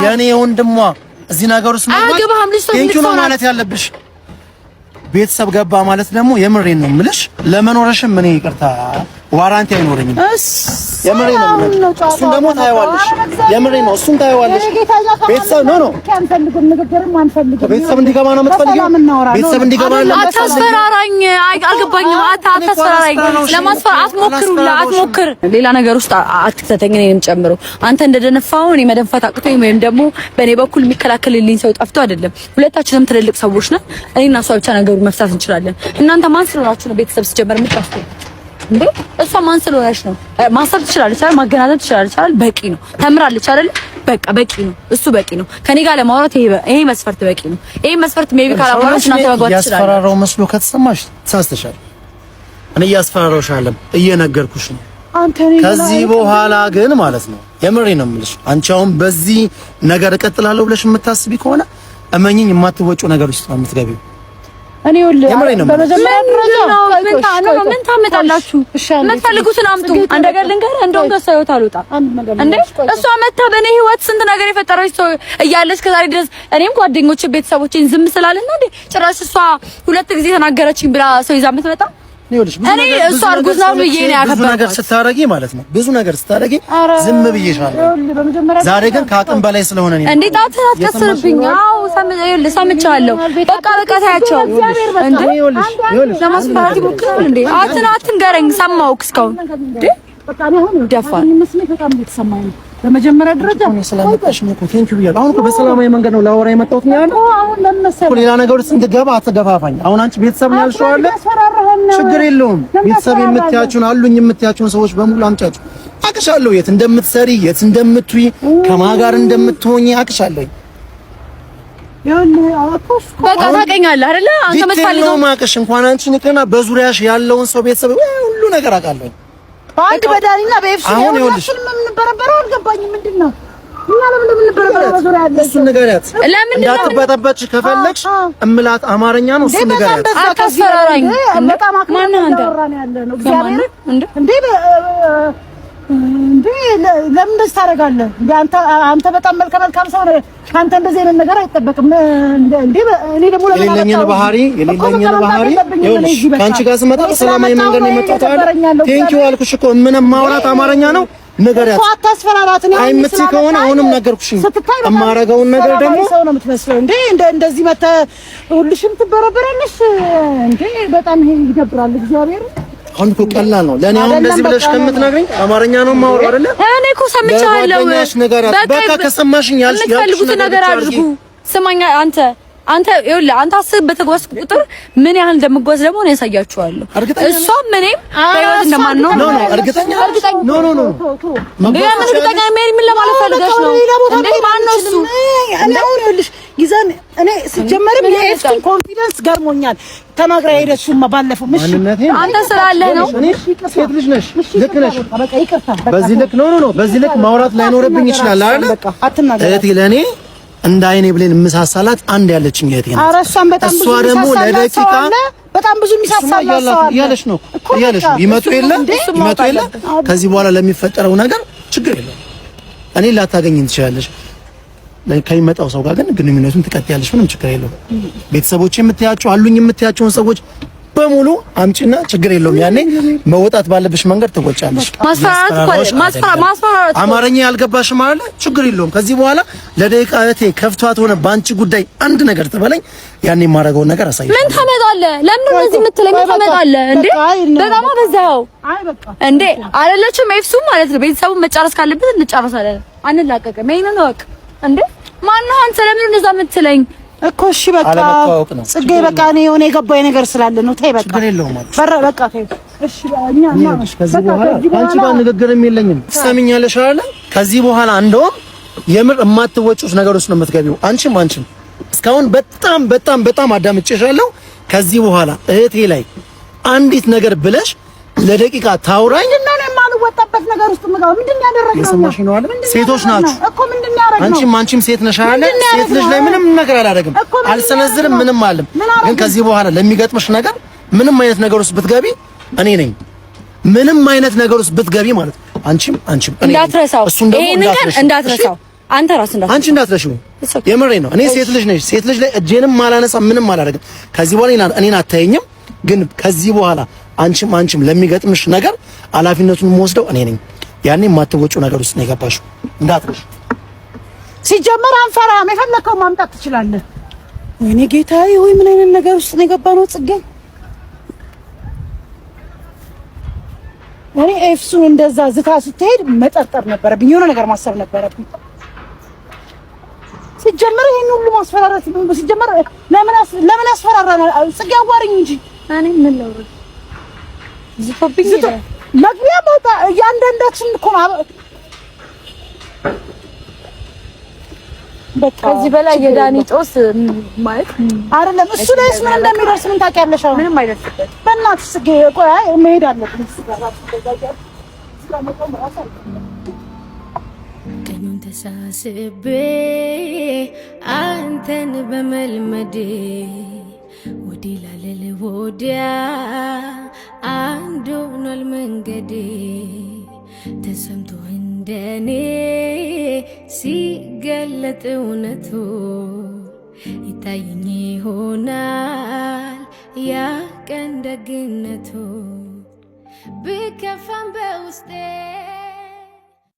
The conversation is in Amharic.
የኔ ወንድሟ እዚህ ነገር ውስጥ አያገባህም። ልጅ thank you ነው ማለት ያለብሽ። ቤተሰብ ገባ ማለት ደግሞ የምሬን ነው የምልሽ፣ ለመኖርሽም እኔ ይቅርታ warranty አይኖረኝም። የምሬን ነው የምልሽ። እሱን ደግሞ ታየዋለሽ። የምሬን ነው፣ እሱን ታየዋለሽ። ቤተሰብ no no ቤተሰብ እንዲገባ ነው የምትፈልጊው? ቤተሰብ እንዲገባ ነው። አታስፈራራኝ። አልገባኝም። አታስፈራራኝ። ለማስፈራ አትሞክሩላ፣ አትሞክር። ሌላ ነገር ውስጥ አትክተተኝ፣ እኔንም ጨምሮ። አንተ እንደደነፋው እኔ መደንፋት አቅቶኝ ወይም ደግሞ በእኔ በኩል የሚከላከልልኝ ሰው ጠፍቶ አይደለም። ሁለታችንም ትልልቅ ሰዎች ነን። እኔና እሷ ብቻ ነገሩን መፍታት እንችላለን። እናንተ ማን ስለሆናችሁ ነው ቤተሰብ ሲጀመር የምታስቡ እንዴ? እሷ ማን ስለሆነች ነው? ማሰብ ትችላለች አይደል? ማገናዘብ ትችላለች አይደል? በቂ ነው። ተምራለች አይደል? በቃ በቂ ነው። እሱ በቂ ነው። ከኔ ጋር ለማውራት ይሄ መስፈርት በቂ ነው። ይሄ መስፈርት maybe ካላማራች እናንተ መግባት ትችላለች። ያስፈራራው መስሎ ከተሰማሽ ተሳስተሻል። እኔ እያስፈራራሁሽ አይደለም፣ እየነገርኩሽ ነው። ከዚህ በኋላ ግን ማለት ነው የምሬ ነው የምልሽ፣ አንቺ አሁን በዚህ ነገር እቀጥላለሁ ብለሽ የምታስቢ ከሆነ እመኚኝ የማትወጪው ነገር ውስጥ ነው የምትገቢው። እኔ በመጀመሪያ ደረጃ ምን ታመጣላችሁ? የምትፈልጉትን አምጡ። አንድ ነገር ልንገርህ፣ እንደውም ከእሷ ህይወት አልወጣም እንዴ። እሷ መታ በእኔ ህይወት ስንት ነገር የፈጠረች ሰው እያለች ከዛሬ ድረስ እኔም ጓደኞቼ ቤተሰቦቼን ዝም ስላልና እንዴ ጭራሽ እሷ ሁለት ጊዜ ተናገረችኝ ብላ ሰው ይዛ የምትመጣ እኔ እሷ እርጉዝ ናት ብዬ ነው ያከበርኩት። ብዙ ነገር ስታረጊ ማለት ነው ብዙ ነገር ስታረጊ ዝም ብዬሻለሁ። ዛሬ ግን ከአቅም በላይ ስለሆነ ነው። እንዴ ጣትህን አትቀስርብኝ። አዎ ሰምቻለሁ። በቃ በቃ ታያቸው እንዴ ለማስፈራራት ይሞክራል እንዴ። አትንገረኝ። ሰማሁህ እስካሁን እንዴ በቃ እኔ አሁን ደፋር ስሜት በጣም እየተሰማኝ ነው። በመጀመሪያ ደረጃ ስለመጣሽ ነው እኮ thank you ብያለሁ። አሁን እኮ በሰላማዊ መንገድ ነው ላወራ የመጣሁት ነው ያለው። አሁን ለምን መሰለህ ሌላ ነገር ውስጥ እንድገባ አትገፋፋኝ። አሁን አንቺ ቤተሰብ ነው ያልሽው አለ ችግር የለውም። ቤተሰብ የምትያቸውን አሉኝ የምትያቸውን ሰዎች በሙሉ አምጫቸው። አቅሻለሁ፣ የት እንደምትሰሪ፣ የት እንደምትውይ፣ ከማን ጋር እንደምትሆኚ አቅሻለሁ። በቃ ታውቀኛለህ አይደለ? አንተ የምትፈልገው ማቅሽ እንኳን አንቺ ንቅና በዙሪያሽ ያለውን ሰው ቤተሰብ ሁሉ ነገር አውቃለሁ። በአንድ በዳኒና በኤፍሲ አሁን ይኸውልሽ የምንበረበረው አልገባኝም። ምንድን ነው እኛ ለምን እንደምንበረበረው በዙሪያ ያለ እሱን ንገሪያት። ለምን እንዳትበጠበጭ ከፈለግሽ እምላት አማርኛ ነው። እሱን ንገሪያት። አታስፈራራኝ። በጣም ማነው አንተ? ያለ ነው እግዚአብሔር እንዴ እንዴ ለምን እንደዚህ ታደርጋለህ? አንተ በጣም መልከ መልካም ሰው ነህ። ከአንተ እንደዚህ አይነት ነገር አይጠበቅም። እንዴ እኔ ደግሞ ለምን የሌለኝን ባህሪ የሌለኝን ባህሪ ይኸውልሽ፣ ከአንቺ ጋር ስመጣ በሰላማዊ መንገድ ነው የመጣሁት አይደል? thank you አልኩሽ እኮ ምንም ማውራት አማርኛ ነው። ንገሪያት እኮ አታስፈራራት። እኔ አይ የምትይ ከሆነ አሁንም ነገርኩሽ። የማደርገውን ነገር ደግሞ ሰው ነው የምትመስለው። እንዴ እንደዚህ መተህ ሁልሽም ትበረበራለሽ እንዴ! በጣም ይሄ ይደብራል። እግዚአብሔር አሁን እኮ ቀላል ነው ለእኔ። አሁን እንደዚህ ብለሽ ከምትነግሪኝ አማርኛ ነው የማወራው አይደለ? እኔ እኮ ሰምቻለሁ። በቃ ከሰማሽኝ ያልሽ የምትፈልጉትን ነገር አድርጉ። ስማኝ አንተ አንተ ይኸውልህ፣ አንተ አስብ በተጓዝክ ቁጥር ምን ያህል እንደምጓዝ ደግሞ እኔ ያሳያችኋለሁ። እሷም እኔም በህይወት እንደማንኖር no no እርግጠኛ no no no እርግጠኛ ሜሪ ምን ለማለት ፈልገሽ ነው እንዴ? ማነው እሱ? እኔ አሁን ይኸውልሽ ይዘን እኔ ሲጀመርም የኤፍቱን confidence ገርሞኛል። ተናግራ ሄደችማ ባለፈው። እሺ አንተ ስላለህ ነው። ሴት ልጅ ነሽ፣ ልክ ነሽ። በቃ ይቅርታ። በዚህ ልክ no no no በዚህ ልክ ማውራት ላይኖርብኝ ይችላል አይደል? እህቴ ለእኔ እንደ አይኔ ብሌን የምሳሳላት አንድ ያለችኝ እህቴ ናት። ኧረ እሷም በጣም እሷ ብዙ ደግሞ የሚሳሳላት ሰው ለደቂቃ አለ። በጣም ብዙ የሚሳሳላት ሰው አለ እያለች ነው እያለች ነው። ይመጡ የለ ይመጡ የለ ከዚህ በኋላ ለሚፈጠረው ነገር ችግር የለም። እኔ ላታገኝን ትችላለች። ከሚመጣው ሰው ጋር ግን ግንኙነቱን ትቀጥያለሽ። ምንም ችግር የለውም። ቤተሰቦች የምትያቸው አሉኝ የምትያቸውን ሰዎች በሙሉ አምጪና ችግር የለውም። ያኔ መወጣት ባለብሽ መንገድ ትወጫለሽ። ማስፈራራት አማርኛ ያልገባሽም አለ ችግር የለውም። ከዚህ በኋላ ለደቂቃ እህቴ ከፍቷት ሆነ በአንቺ ጉዳይ አንድ ነገር ትበለኝ፣ ያኔ የማደርገውን ነገር አሳይሻለሁ። ምን ታመጣለህ? ለምን እንደዚህ የምትለኝ? ምን ታመጣለህ እንዴ? በጣም አበዛኸው እንዴ። አይደለችም ኤፍሱ ማለት ነው። ቤተሰቡን መጨረስ ካለበት እንጨርሳለን፣ አንላቀቅም። ይሄንን እወቅ እንዴ። ማነው አንተ? ለምን እንደዛ የምትለኝ? እኮ እሺ በቃ ጽጌ በቃ እኔ የሆነ የገባኝ ነገር ስላለ ነው። ተይ በቃ በረ በቃ ተይ። እሺ እኛ ከዚህ በኋላ አንቺ ጋር ንግግርም የለኝም። ትሰሚኛለሽ አይደለ? ከዚህ በኋላ እንደውም የምር የማትወጪው ነገር ውስጥ ነው የምትገቢው። አንቺም አንቺም እስካሁን በጣም በጣም በጣም አዳምጬሻለሁ። ከዚህ በኋላ እህቴ ላይ አንዲት ነገር ብለሽ ለደቂቃ ታውራኝ ምንድን ነው የማልወጣበት ነገር ውስጥ የምገባው? ምንድን ነው ያደረግነው? የሰማሽኝ ነው አይደል? ሴቶች ናችሁ እኮ ምንድን ነው ያደረግነው? አንቺም አንቺም ሴት ነሽ አይደል? ሴት ልጅ ላይ ምንም ነገር አላደርግም፣ አልሰነዝርም፣ ምንም አልም። ግን ከዚህ በኋላ ለሚገጥምሽ ነገር ምንም አይነት ነገር ውስጥ ብትገቢ እኔ ነኝ። ምንም አይነት ነገር ውስጥ ብትገቢ ማለት አንቺም አንቺም እኔ እንዳትረሳው፣ እሱን ደግሞ ይሄንን ቀን እንዳትረሳው። አንተ ራስህ እንዳትረሺው፣ አንቺ እንዳትረሺው። የምሬ ነው። እኔ ሴት ልጅ ነሽ። ሴት ልጅ ላይ እጄንም አላነሳ ምንም አላደርግም። ከዚህ በኋላ እኔን አታየኝም። ግን ከዚህ በኋላ አንቺም ለሚገጥምሽ ነገር ኃላፊነቱን የምወስደው እኔ ነኝ። ያኔ የማትወጪው ነገር ውስጥ ነው የገባሽው። እንዳትረሺው። ሲጀመር አንፈራም። የፈለከው ማምጣት ትችላለህ። ወይኔ ጌታዬ፣ ወይ ምን አይነት ነገር ውስጥ ነው የገባነው? ጽጌ እኔ ኤፍሱን እንደዛ ዝታ ስትሄድ መጠርጠር ነበረብኝ፣ የሆነ ነገር ማሰብ ነበረብኝ። ሲጀመር ይሄን ሁሉ ማስፈራራት ሲጀመር ለምን አስፈራራናል? ጽጌ አዋሪኝ እንጂ እኔ ምን ላውራ? ዝቶብኝ መግቢያ መውጣ እያንዳንዳችን እኮ በቃ ከዚህ በላይ የዳኒ ጦስ ማለት አይደለም። እሱ ላይስ ምን እንደሚደርስ ምን ታውቂያለሽ? አሁን ምንም አይደርስበት። በእናትሽ ጽጌ ቆይ፣ አይ መሄድ አለብን። ቀኑን ተሳስቤ አንተን በመልመዴ ወዲህ ላለል ወዲያ አንድ ሆኗል መንገዴ ተሰምቶ እንደኔ ሲገለጥ እውነቱ ይታየኝ ይሆናል ያ ቀን ደግነቱ ብከፋም በውስጤ።